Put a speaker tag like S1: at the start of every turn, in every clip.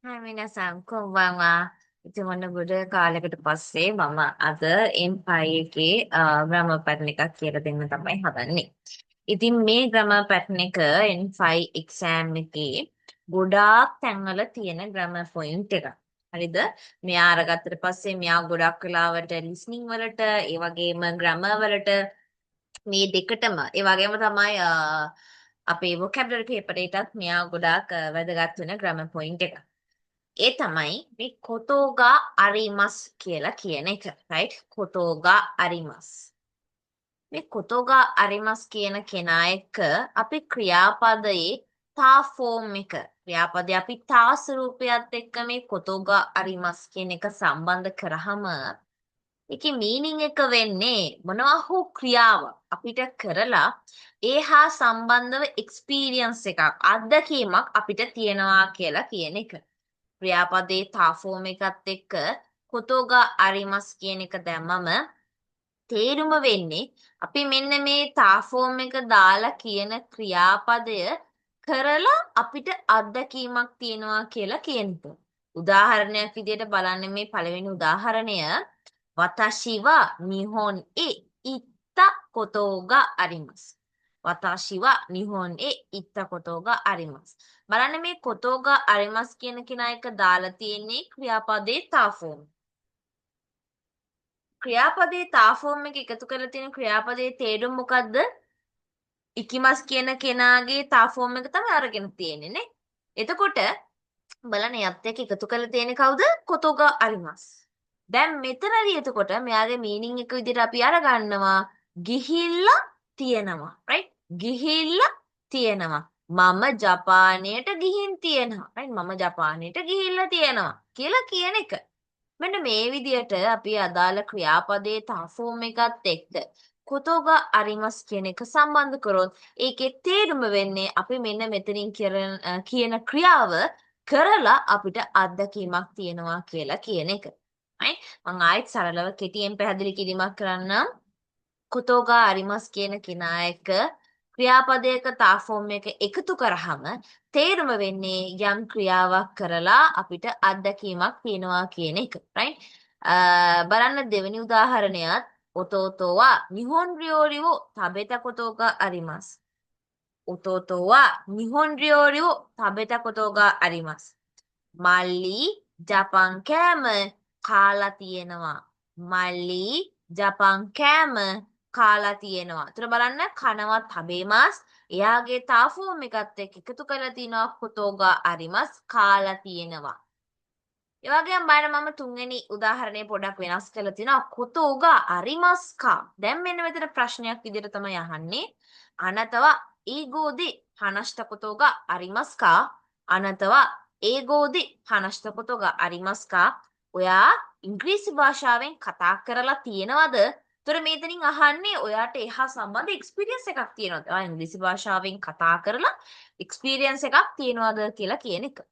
S1: はい、皆さん、こんばんは。いつものගොඩ කාලයකට පස්සේ මම අද M5 එකේ ග්‍රැමර් පැටර්න් එකක් කියලා දෙන්න තමයි හදන්නේ. ඉතින් මේ ග්‍රැමර් පැටර්න් එක N5 exam එකේ ගොඩාක් තැන්වල තියෙන ග්‍රැමර් පොයින්ට් එකක්. හරිද? මෙයා අරගත්තට පස්සේ මෙයා ගොඩක් වෙලාවට ලිස්නින් වලට, ඒ වගේම ග්‍රැමර් වලට මේ දෙකටම, ඒ වගේම තමයි අපේ වොකැබුලරි පේපර් එකටත් මෙයා ගොඩාක් වැදගත් වෙන ග්‍රැමර් පොයින්ට් එකක්. ඒ තමයි මේ කොතෝගා අරිමස් කියලා කියන එක. රයිට්? කොතෝගා අරිමස්. මේ කොතෝගා අරිමස් කියන කෙනා එක්ක අපි ක්‍රියාපදයේ තා ෆෝම් එක, ක්‍රියාපදයේ අපි තා ස්වරූපයත් එක්ක මේ කොතෝගා අරිමස් කියන එක සම්බන්ධ කරාම ඒකේ මීනින් එක වෙන්නේ මොනවා හෝ ක්‍රියාවක් අපිට කරලා ඒ හා සම්බන්ධව එක්ස්පීරියන්ස් එකක්, අත්දැකීමක් අපිට තියෙනවා කියලා කියන එක. ක්‍රියාපදයේ තා ෆෝම් එකත් එක්ක කොතෝගා අරිමස් කියන එක දැම්මම තේරුම වෙන්නේ අපි මෙන්න මේ තා ෆෝම් එක දාලා කියන ක්‍රියාපදය කරලා අපිට අත්දැකීමක් තියෙනවා කියලා කියන එක. උදාහරණයක් විදිහට බලන්න මේ පළවෙනි උදාහරණය, 私は日本へ行ったことがあります。私は日本へ行ったことがあります。බලන්න මේことがありますකියන කෙනා එක දාලා තියෙන්නේ ක්‍රියාපදයේ තා ෆෝම්. ක්‍රියාපදයේ තා ෆෝම් එක එකතු කරලා තියෙන ක්‍රියාපදයේ තේරුම මොකද්ද? ඉකිමස් කියන කෙනාගේ තා ෆෝම් එක තමයි අරගෙන තියෙන්නේ නේ. එතකොට බලන්න එයත් එක්ක එකතු කරලා තියෙන්නේ කවුද? කොතෝගා අරිමස්. දැන් මෙතනදී එතකොට මෙයාගේ මීනින් එක විදිහට අපි අරගන්නවා ගිහිල්ලා තියෙනවා. රයිට්? ගිහිල්ලා තියෙනවා. මම ජපානයට ගිහින් තියෙනවා. රයිට්? මම ජපානයට ගිහිල්ලා තියෙනවා කියලා කියන එක. මෙන්න මේ විදිහට අපි අදාළ ක්‍රියාපදයේ තා ෆෝම් එකත් එක්ක කොතෝගා අරිමස් කියන එක සම්බන්ධ කරොත් ඒකේ තේරුම වෙන්නේ අපි මෙන්න මෙතනින් කියන ක්‍රියාව කරලා අපිට අත්දැකීමක් තියෙනවා කියලා කියන එක. right? මං ආයෙත් සරලව කෙටියෙන් පැහැදිලි කිරීමක් කරන්නම්. කොතෝගා අරිමස් කියන කෙනා එක්ක ක්‍රියාපදයක තා ෆෝම් එක එකතු කරාම තේරුම වෙන්නේ යම් ක්‍රියාවක් කරලා අපිට අත්දැකීමක් තියෙනවා කියන එක. right? බලන්න දෙවෙනි උදාහරණයත්, 弟は日本料理を食べたことがあります。弟は日本料理を食べたことがあります。මල්ලි ජපන් කෑම කාලා තියෙනවා. මල්ලි ජපන් කෑම කාලා තියෙනවා. ඒතර බලන්න කනවා 食べます. එයාගේ තා ෆෝම් එකත් එක්ක එකතු කරලා තිනවා ことがあります, කාලා තියෙනවා. ඒ වගේම බලන්න මම තුන්වෙනි උදාහරණය පොඩක් වෙනස් කරලා තිනවා, ことがありますか. දැන් මෙන්න මෙතන ප්‍රශ්නයක් විදිහට තමයි අහන්නේ. あなたは英語で話したことがありますか? あなたは英語で話したことがありますか? ඔයා ඉංග්‍රීසි භාෂාවෙන් කතා කරලා තියෙනවද? ඒතර මෙතනින් අහන්නේ ඔයාට එහා සම්බන්ධ එක්ස්පීරියන්ස් එකක් තියෙනවද? ඔයා ඉංග්‍රීසි භාෂාවෙන් කතා කරලා එක්ස්පීරියන්ස් එකක් තියෙනවද කියලා කියන එක.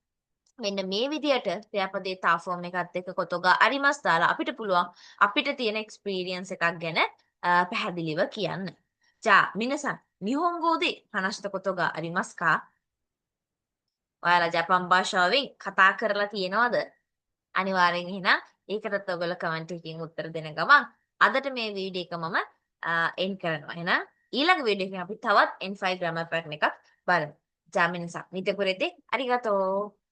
S1: මෙන්න මේ විදියට ක්‍රියාපදයේ තා ෆෝම් එකත් එක්ක ことがあります දාලා අපිට පුළුවන් අපිට තියෙන එක්ස්පීරියන්ස් එකක් ගැන පැහැදිලිව කියන්න. じゃあ皆さん、日本語で話したことがありますか? ඔයාලා ජපන් භාෂාවෙන් කතා කරලා තියෙනවද? අනිවාර්යෙන් එහෙනම් ඒකටත් ඔයගොල්ලෝ කමෙන්ට් එකකින් උත්තර දෙන ගමන් අදට මේ වීඩියෝ එක මම එන්ඩ් කරනවා. එහෙනම් ඊළඟ වීඩියෝ එකෙන් අපි තවත් N5 grammar pattern එකක් බලමු. じゃあ皆さん、見てくれてありがとう。